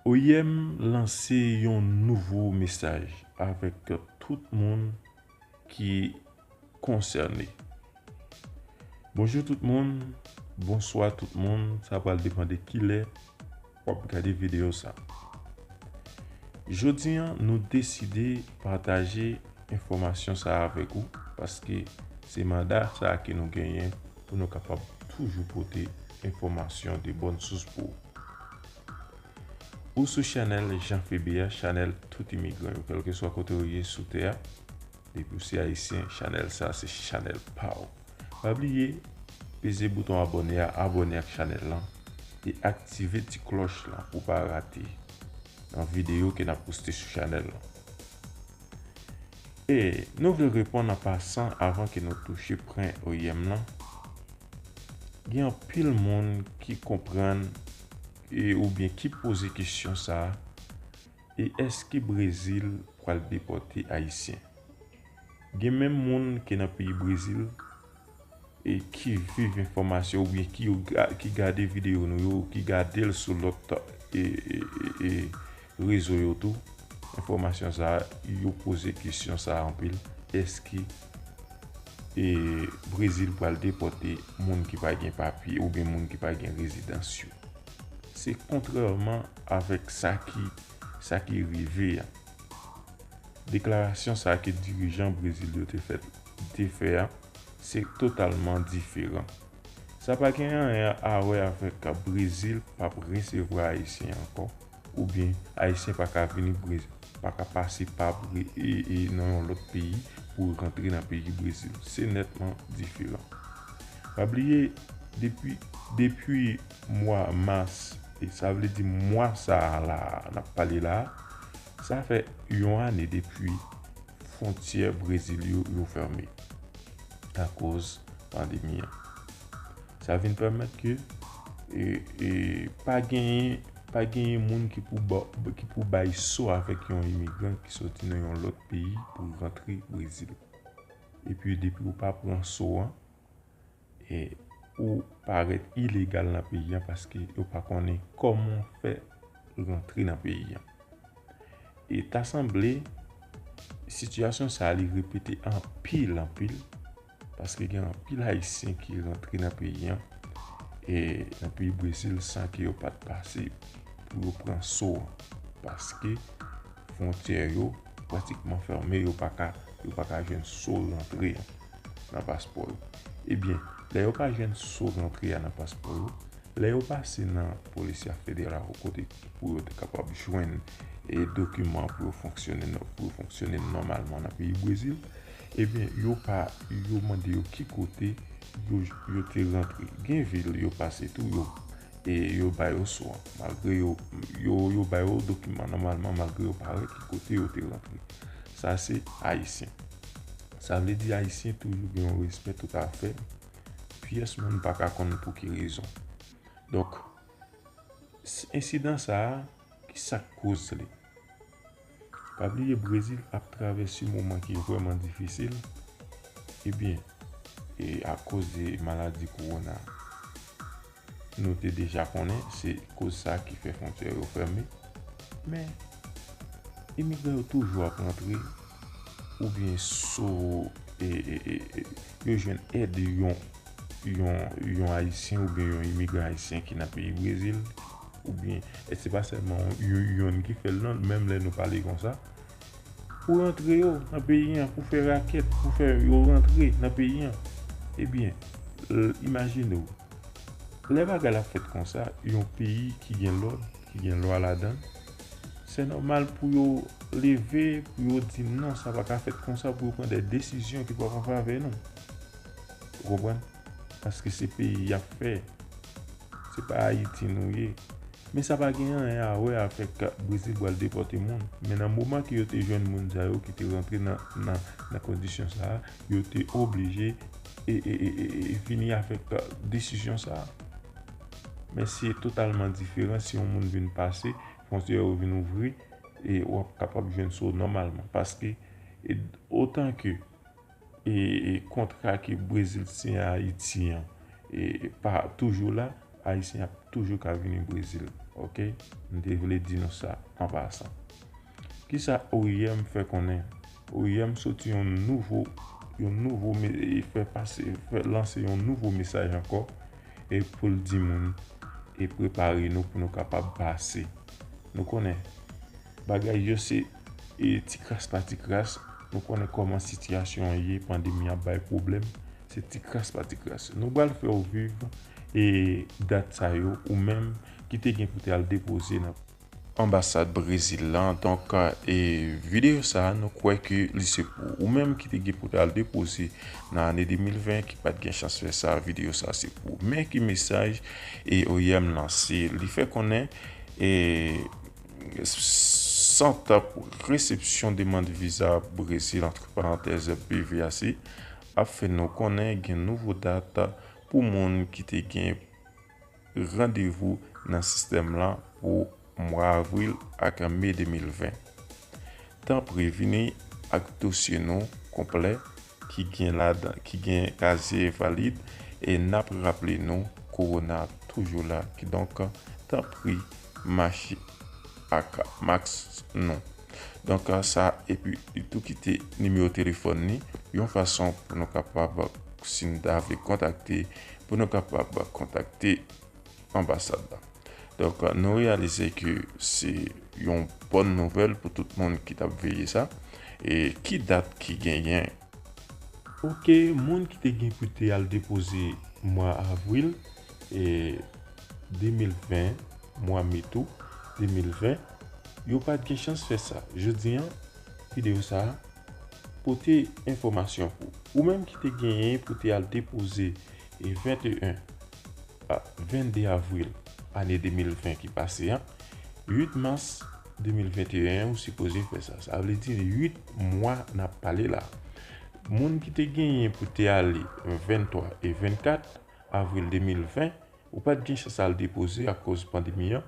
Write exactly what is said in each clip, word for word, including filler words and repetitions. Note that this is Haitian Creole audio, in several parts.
O I M lanse yon nouvo mesaj avèk tout moun ki konsène. Bonjou tout moun, bonswa tout moun, sa pral depann de kilè w ap gade videyo sa. Jodi a, nou deside pataje enfòmasyon sa avèk ou, paske se manda sa ke nou genyen pou nou kapab toujou pote enfòmasyon de bòn sous pou ou. Ou sou chanèl Jean Febe a, chanèl tout imigran yo, kèlkeswa kote w ye sou tè a. Depi w se ayisyen, chanèl sa se chanèl pa w. Pa bliye peze bouton abòne a, abòne ak chanèl lan, e aktive ti klòch lan pou w pa rate nan videyo ke n ap poste sou chanèl lan. E nou vle reponn an pasan avan ke nou touche pwen O I M lan. Gen anpil moun ki konprann e oubyen ki poze kesyon sa a, e èske Brezil pral depòte Ayisyen? Gen menm moun ki nan peyi Brezil e ki viv enfòmasyon oubyen ki yo ga- ki gade videyo nou yo, ki gade l sou lòt e, e, e, e rezo yo tou, enfòmasyon sa a, yo poze kesyon sa a anpil. Èske e Brezil pral depòte moun ki pa gen papye oubyen moun ki pa gen rezidans yo? Se kontrèman avèk sa ki sa ki rive a. Deklarasyon sa ke dirijan Brezil yo te fè, te fè a, se totalman diferan. Sa pa gen anyen a wè avèk Brezil p ap resevwa Ayisyen ankò, oubyen Ayisyen pa ka vini Brezil, pa ka pase pa Bre- e, e nan yon lòt peyi pou rantre nan peyi Brezil. Se nètman diferan. Pa bliye, depi, depi mwa mas, e sa vle di mwa sa a la, n ap pale la, sa fè yon ane depi fwontyè Brezil yo, yo fèmen akoz pandemi an. Sa vin pèmèt ke e, e, pa genyen pa genyen moun ki pou ba- ki pou bay so avèk yon imigran ki soti nan yon lòt peyi pou rantre Brezil. Epi depi ou pa pran so an, e ou parèt ilegal nan peyi an paske yo pa konnen kòman w fè rantre nan peyi an. E ta sanble sitiyasyon sa a li repete anpil, anpil, paske gen anpil Ayisyen ki rantre nan peyi an, e nan peyi Brezil san ke yo pa t pase pou yo pran so an, paske fwontyè yo pratikman fèmen, yo pa ka, yo pa ka jwenn so rantre an nan paspò yo. Ebyen, lè yo pa jwenn so rantre a nan paspò yo, lè yo pase nan Polisya Federal kote pou yo te kapab jwenn e dokiman pou yo fonksyone nò- pou yo fonksyone nòmalman nan peyi Brezil, ebyen, yo pa yo mande yo ki kote yo, yo te rantre. Gen vil yo pase tou, yo e yo ba yo so an. Malgre yo, yo, yo ba yo dokiman nòmalman, malgre yo pa wè ki kote yo te rantre. Sa se Ayisyen. Sa vle di Ayisyen toujou gen yon respè toutafè. Pyès moun pa ka konn pou ki rezon. Donk, s- ensidan sa a, ki sa k koz li? Pa bliye Brezil ap travèse moman ki vrèman difisil. Ebyen, e akoz de maladi kowona, nou te deja konnen se koz sa ki fè fwontyè yo fèmen. Men, imigran yo toujou ap rantre oubyen so e, e, e, e, yo jwenn èd yon, yon, yon Ayisyen oubyen yon imigran ayisyen ki nan peyi Brezil, oubyen e se pa sèlman yon, yonn ki fè l non, menm lè nou pale konsa. Pou rantre yo nan peyi an, pou fè rakèt, pou fè yo rantre nan peyi an. Ebyen, l- imajine w, lè bagay la fèt konsa, yon peyi ki gen lòd, ki gen lwa ladan l, se nòmal pou yo leve, pou yo di non, sa pa ka fèt konsa, pou yo pran de desizyon ki p ap an favè nou. Ou konprann? Paske se peyi y ap fè. Se pa Ayiti nou ye. Men sa pa gen anyen a wè avèk Brezil pral depòte moun. Men nan moman ke yo te jwenn moun sa yo ki te rantre nan, nan, nan kondisyon sa a, yo te oblije e, e, e, e, e vini avèk desizyon sa a. Men se totalman diferan si yon moun vin pase, fwontyè yo vin ouvri, e w ap kapab jwenn so nòmalman. Paske e, otan ke e, e kontra ke Brezil siyen Ayiti an e, pa toujou la, Ayisyen ap toujou ka vini Brezil. Ok, m te vle di nou sa an pasan. Kisa O I M fè konnen? O I M soti yon nouvo, yon nouvo me-, e fè pase, fè lanse yon nouvo mesaj ankò, e pou l di moun, e prepare nou pou nou kapab pase. Nou konnen, bagay yo se, e ti kras pa ti kras, nou konnen kòman sitiyasyon an ye, pandemi ap bay pwoblèm, se ti kras pa ti kras. Nou pral fè w viv, e dat sa yo, ou menm ki te gen pou te al depoze nan anbasad Brezil la. Donk, e videyo sa a, nou kwè ke li se pou ou menm ki te gen pou te al depoze nan ane de mil ven, ki pa t gen chans fè sa, videyo sa a se pou ou. Men ki mesaj e O I M lanse, li fè konnen, e sant resepsyon demann viza Brezil, antre parantèz B V A C, ap fè nou konnen gen nouvo dat pou moun ki te gen randevou nan sistèm lan pou mwa avril ak me de mil ven. Tanpri vini ak dosye nou konplè ki gen ladan, ki gen kazye valid, e n ap raple nou, kowona toujou la. Kidonk, tanpri mache ak mask nou. Donk, sa, epi li tou kite nimewo telefòn li, yon fason pou nou kapab, si n ta vle kontakte, pou nou kapab kontakte anbasad la. Donk, nou reyalize ke se yon bòn nouvèl pou tout moun ki t ap veye sa. E ki dat ki genyen? Ok, moun ki te gen pou te al depoze mwa avril, e de mil ven, mwa me tou, de mil ven, yo pa t gen chans fè sa. Jodi an, videyo sa a pote enfòmasyon pou ou menm ki te genyen pou te al depoze e venteyen a vennde avril ane de mil ven ki pase an, uit mas de mil venteyen ou sipoze fè sa. Sa vle di uit mwa n ap pale la. Moun ki te genyen pou te ale venntwa e vennkat avril de mil ven, ou pa t gen chans al depoze akoz pandemi an,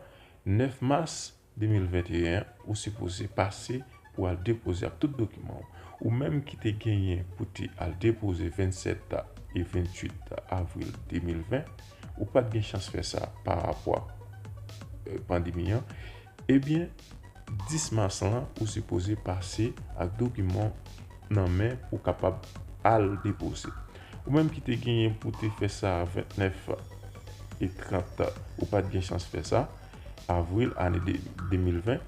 nèf mas de mil venteyen, ou sipoze pase pou al depoze ak tout dokiman w. Ou menm ki te genyen pou te al depoze vennsèt e venntuit avril de mil ven, ou pa t gen chans fè sa pa rapò ak, e, pandemi an, ebyen, dis mas lan, ou sipoze pase ak dokiman w nan men pou w kapab al depoze. Ou menm ki te genyen pou te fè sa ventnèf e trant, ou pa t gen chans fè sa, avril ane de, de mil ven,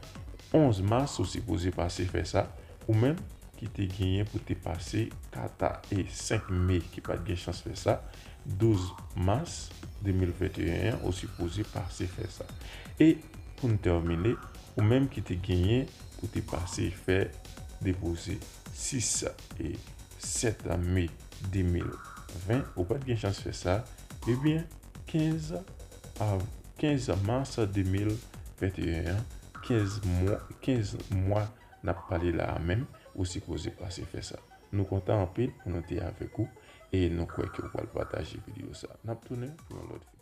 onz mas, ou sipoze pase fè sa. Ou menm ki te genyen pou te pase kat e senk me, ki pa t gen chans fè sa, douz mas de mil venteyen an, ou sipoze pase fè sa. E pou n tèmine, ou menm ki te genyen pou te pase fè depoze sis e sèt me de mil ven, ou pa t gen chans fè sa, ebyen, kenz av-, kenz mas de mil venteyen an, kenz mwa, kenz mwa n ap pale la a menm, ou sipoze pase fè sa. Nou kontan anpil pou nou te avèk ou e nou kwè ke w pral pataje videyo sa. N ap tounen pou yon lòt videyo.